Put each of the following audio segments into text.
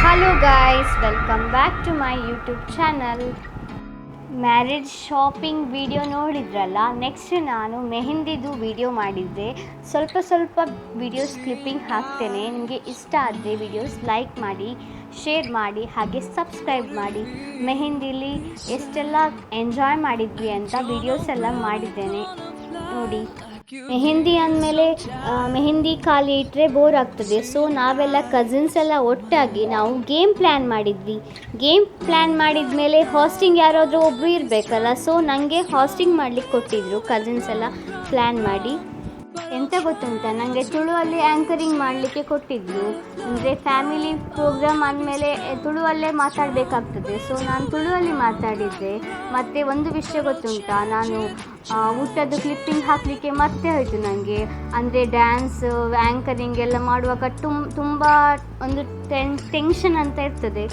Hello guys, welcome back to my YouTube channel. Marriage shopping video ನೋಡಿದ್ರಲ್ಲ, next ನಾನು ಮೆಹಂದಿದು video ಮಾಡಿದ್ದೆ. ಸ್ವಲ್ಪ ಸ್ವಲ್ಪ ವಿಡಿಯೋಸ್ ಕ್ಲಿಪ್ಪಿಂಗ್ ಹಾಕ್ತೇನೆ. ನಿಮಗೆ ಇಷ್ಟ ಆದರೆ ವಿಡಿಯೋಸ್ ಲೈಕ್ ಮಾಡಿ, ಶೇರ್ ಮಾಡಿ, ಹಾಗೆ ಸಬ್ಸ್ಕ್ರೈಬ್ ಮಾಡಿ. ಮೆಹಂದಿಲಿ ಎಷ್ಟೆಲ್ಲ ಎಂಜಾಯ್ ಮಾಡಿದ್ವಿ ಅಂತ ವಿಡಿಯೋಸ್ ಎಲ್ಲ ಮಾಡಿದ್ದೇನೆ ನೋಡಿ. ಮೆಹಂದಿ ಅಂದಮೇಲೆ ಮೆಹಂದಿ ಖಾಲಿ ಇಟ್ಟರೆ ಬೋರ್ ಆಗ್ತದೆ. ಸೊ ನಾವೆಲ್ಲ ಕಸಿನ್ಸ್ ಎಲ್ಲ ಒಟ್ಟಾಗಿ ನಾವು ಗೇಮ್ ಪ್ಲ್ಯಾನ್ ಮಾಡಿದ್ವಿ. ಗೇಮ್ ಪ್ಲ್ಯಾನ್ ಮಾಡಿದ ಮೇಲೆ ಹಾಸ್ಟಿಂಗ್ ಯಾರಾದರೂ ಒಬ್ಬರು ಇರಬೇಕಲ್ಲ, ಸೊ ನನಗೆ ಹಾಸ್ಟಿಂಗ್ ಮಾಡಲಿಕ್ಕೆ ಕೊಟ್ಟಿದ್ದರು ಕಸಿನ್ಸ್ ಎಲ್ಲ ಪ್ಲ್ಯಾನ್ ಮಾಡಿ. ಎಂತ ಗೊತ್ತುಂಟ, ನನಗೆ ತುಳುವಲ್ಲಿ ಆ್ಯಂಕರಿಂಗ್ ಮಾಡಲಿಕ್ಕೆ ಕೊಟ್ಟಿದ್ದರು. ಅಂದರೆ ಫ್ಯಾಮಿಲಿ ಪ್ರೋಗ್ರಾಮ್ ಅಂದಮೇಲೆ ತುಳುವಲ್ಲೇ ಮಾತಾಡಬೇಕಾಗ್ತದೆ. ಸೊ ನಾನು ತುಳುವಲ್ಲಿ ಮಾತಾಡಿದ್ದೆ. ಮತ್ತು ಒಂದು ವಿಷಯ ಗೊತ್ತುಂಟ, ನಾನು ಊಟದ ಕ್ಲಿಪ್ಪಿಂಗ್ ಹಾಕಲಿಕ್ಕೆ ಮತ್ತೆ ಹೋಯಿತು ನನಗೆ. ಅಂದರೆ ಡ್ಯಾನ್ಸ್, ಆ್ಯಂಕರಿಂಗ್ ಎಲ್ಲ ಮಾಡುವಾಗ ತುಂಬ ಒಂದು ಟೆನ್ಷನ್ ಅಂತ ಇರ್ತದೆ.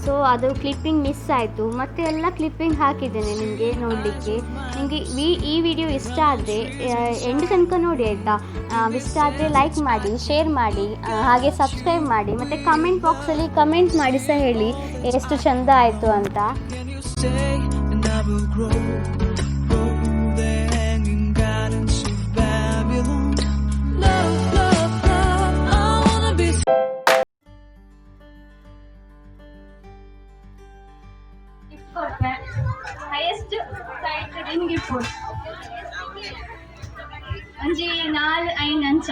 ಸೊ ಅದು ಕ್ಲಿಪ್ಪಿಂಗ್ ಮಿಸ್ ಆಯಿತು. ಮತ್ತು ಎಲ್ಲ ಕ್ಲಿಪ್ಪಿಂಗ್ ಹಾಕಿದ್ದೇನೆ ನಿಮಗೆ ನೋಡಲಿಕ್ಕೆ. ನಿಮಗೆ ಈ ವಿಡಿಯೋ ಇಷ್ಟ ಆದರೆ ಎಂಡ್ ತನಕ ನೋಡಿ ಆಯಿತಾ. ಇಷ್ಟ ಆದರೆ ಲೈಕ್ ಮಾಡಿ, ಶೇರ್ ಮಾಡಿ, ಹಾಗೆ ಸಬ್ಸ್ಕ್ರೈಬ್ ಮಾಡಿ. ಮತ್ತು ಕಮೆಂಟ್ ಬಾಕ್ಸಲ್ಲಿ ಕಮೆಂಟ್ ಮಾಡಿ ಸಹ ಹೇಳಿ ಎಷ್ಟು ಚೆಂದ ಆಯಿತು ಅಂತ. Can you stay and I will grow, grow the hanging gardens of Babylon. Love, love, love, I wanna be highest ring ಇಪ್ಪೊಡು ಒಂಜಿ ನಾಲ್ ಐನ್ ಅಂಚ.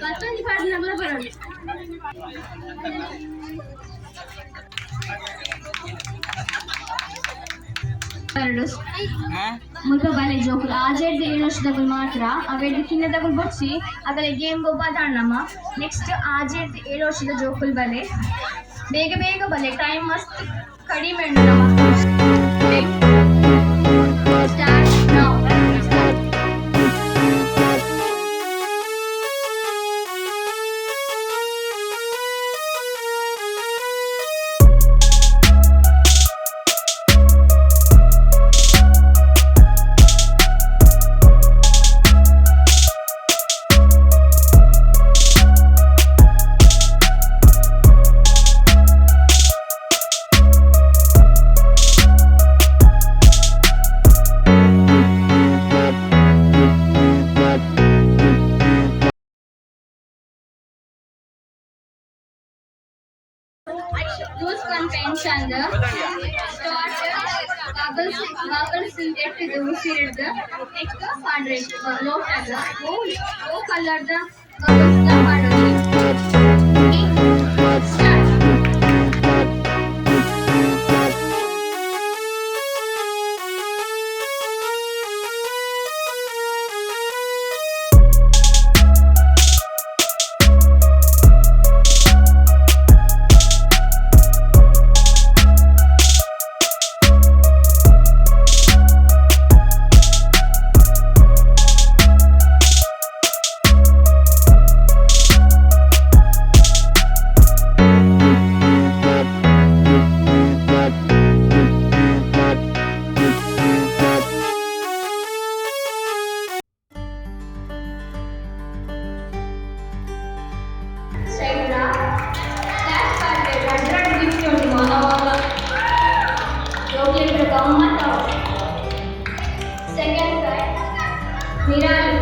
ಪತ್ತೊಂಜಿ ಪಾಡ್ನಗ್ಲ ಬರೋದು. ಎರಡು ಮುಲ್ಪ ಬಲೆ ಜೋಕುಲು. ಆಜೆಡ್ದ್ 7 ವರ್ಷದಗುಲು ಮಾತ್ರ, ಅವೆಡ್ದ್ ಕಿನ್ನದಗುಲು ಬೊಡ್ಚಿ. ಅಗಲೆ ಗೇಮ್ ಗೊಬ್ಬ ದಾಣ್ಣಮ್ಮ. ನೆಕ್ಸ್ಟ್ ಆಜೆಡ್ದ್ 7 ವರ್ಷದ ಜೋಕುಲು ಬಲೆ, ಬೇಗ ಬೇಗ ಬಲೆ, ಟೈಮ್ ಮಸ್ತ್ ಕಡಿಮೆ ಉಂಡು ನಮ್ಮ. Start now. Use one pension. Start bubbles, bubbles ಎಟ್ಟಿದ್ದು ಉಸಿರಿಡ್ದು next ಪಾಡ್ರೆ ಲೋಟದ ಓ ಕಲರ್ದ ಬಬಲ್ಸ್ ಪಾಡೋದು. ಸ್ಟಾರ್ಟ್. ಚೈನಾ ಕ್ಲಾಸ್ ಪಾಡ್ರೆ. ರಡ್ಡ್ ರಡ್ಡ್ ಗಿಫ್ಟ್ ಉಂಟು ಮಾನವಾಗ ಜೋಕ್ಲೆಗ್ ಗಮ್ಮತ್. Second prize Nirali.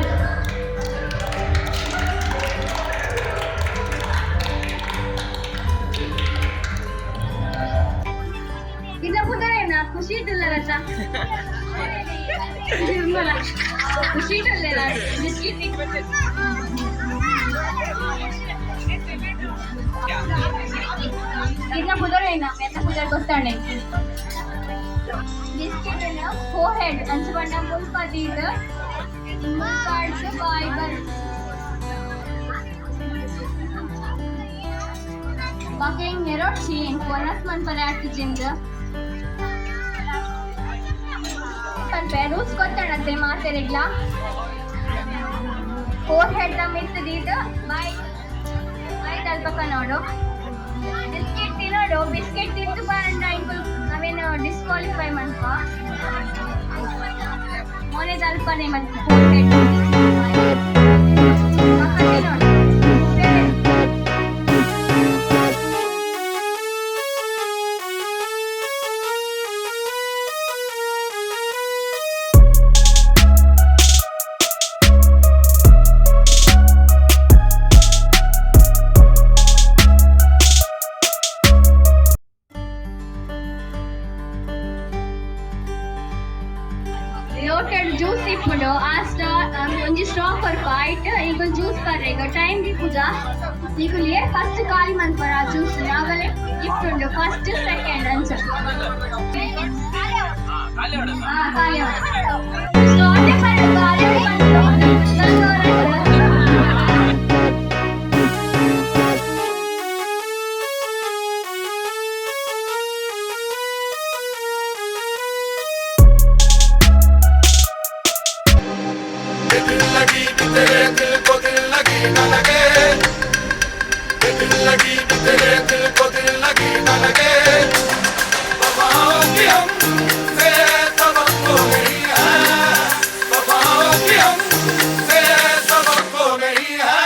ಇನ್ನ ಪುದರೇನ? ಖುಷಿ ಇಟ್ಟಿಲ್ಲರತ್ತ ನಿರ್ಮಲ. ಖುಷಿ ಇಟ್ಟಲ್ಲ ಬಿಸ್ಕಿಟ್. ಇನ್ನ ಪುದರೇನ? ಮೆತ್ತ ಪುದರ್ ಗೊತ್ತಾಣೆ. ಬಿಸ್ಕೆಟ್ ಫೋರ್ ಹೆಡ್ ಅಂಚ ಪಂಡ ಮುಲ್ಪ ದೀದ್ ಮುಲ್ಪಾಡ್ದ್ ಬಾಯ್ ಬರ್ ಬಾಕ ಹಿಂಗ್ ನೆರೊಡ್ಚಿ ಎಂಕ್ ವನಸ್ ಮನ್ಪರೆ ಆತಿಜಿಂದ್ ಪನ್ಪೆ. ರೂಲ್ಸ್ ಗೊತ್ತಣತ್ತೆ ಮಾತೆರೆಗ್ಲ? ಫೋರ್ ಹೆಡ್ ದ ಮಿತ್ತ್ ದೀದ್ ಬಾಯ್ ಬಾಯ್ ತಲ್ಪಕ ನೋಡು. ಬಿಸ್ಕೆಟ್ ತಿನ್ನೋಡು. ಬಿಸ್ಕೆಟ್ ತಿಂದು ಪಂಡ ಇಂಕುಲು ಅವೇನು ಡಿಸ್ಕ್ವಾಲಿಫೈ ಮನ್ಪ. ಅಲ್ಪನೆ ಮತ್ತೆ. ಲೋಟೆಡ್ ಜ್ಯೂಸ್ ಇಪ್ಪುಂಡು. ಆ ಸ್ಟಾ ಒಂಜಿ ಸ್ಟ್ರಾ ಕೊರ್ಪ, ಐಟ್ ಈಗ ಜ್ಯೂಸ್ ಪರ್ರೆ. ಈಗ ಟೈಮ್ ದಿಪ್ಪುಜ ನಿಕುಲು ಫಸ್ಟ್ ಖಾಲಿ ಮನ್ಪರ ಆ ಜ್ಯೂಸ್. ಆಗಲೇ ಗಿಫ್ಟ್ ಉಂಡು, ಫಸ್ಟ್ ಸೆಕೆಂಡ್ ಅಂಚ. ಹಾ, ಖಾಲಿ ಸ್ಟಾರ್ಟ್ ಪರ್ರೆ, ಖಾಲಿ ಪಂಡ. दिल लगी कि तेरे दिल को दिल लगी न लगे, दिल लगी कि तेरे दिल को दिल लगी न लगे। वफाओं की हमसे तवक्को नहीं है, वफाओं की हमसे तवक्को नहीं है।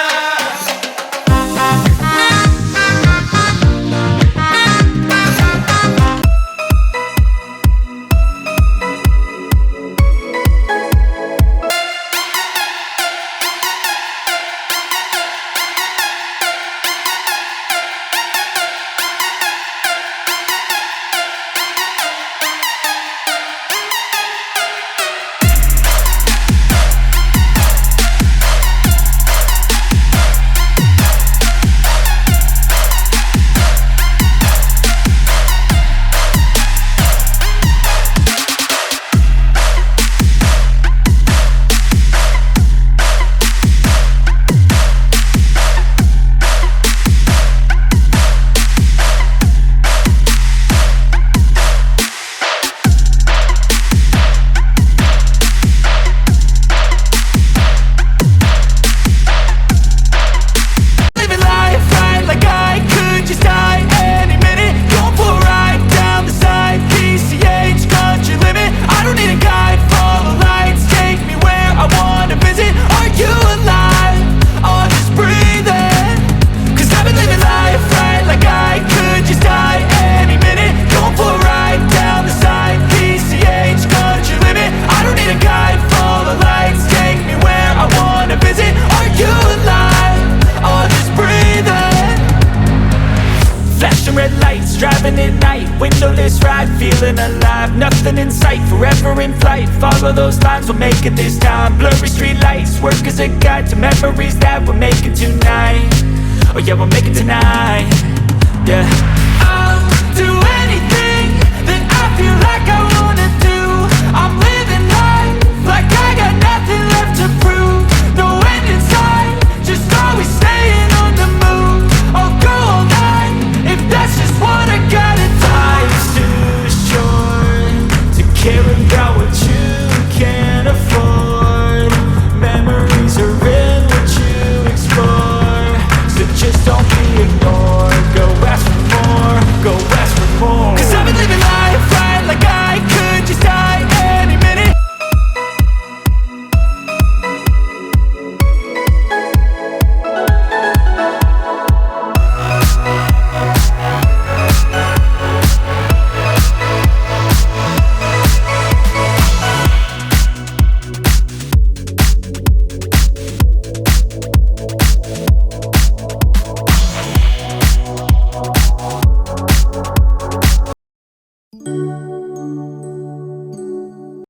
Living life right like I could just die any minute. Going for a ride down the side, PCH, country limit. I don't need a guide, follow lights, take me where I wanna visit. Are you alive? Or just breathing? 'Cause I've been living life right like I could just die any minute. Going for a ride down the side, PCH, country limit. I don't need a guide, follow lights, take me where I wanna visit. Are you alive? Or just breathing? Flashing red lights, driving at night, windowless ride, feeling alive. Nothing in sight, forever in flight. Follow those lines, we'll make it this time. Blurry street lights, work as a guide to memories that we're making tonight. Oh yeah, we'll make it tonight. Yeah. I'll do anything that I feel like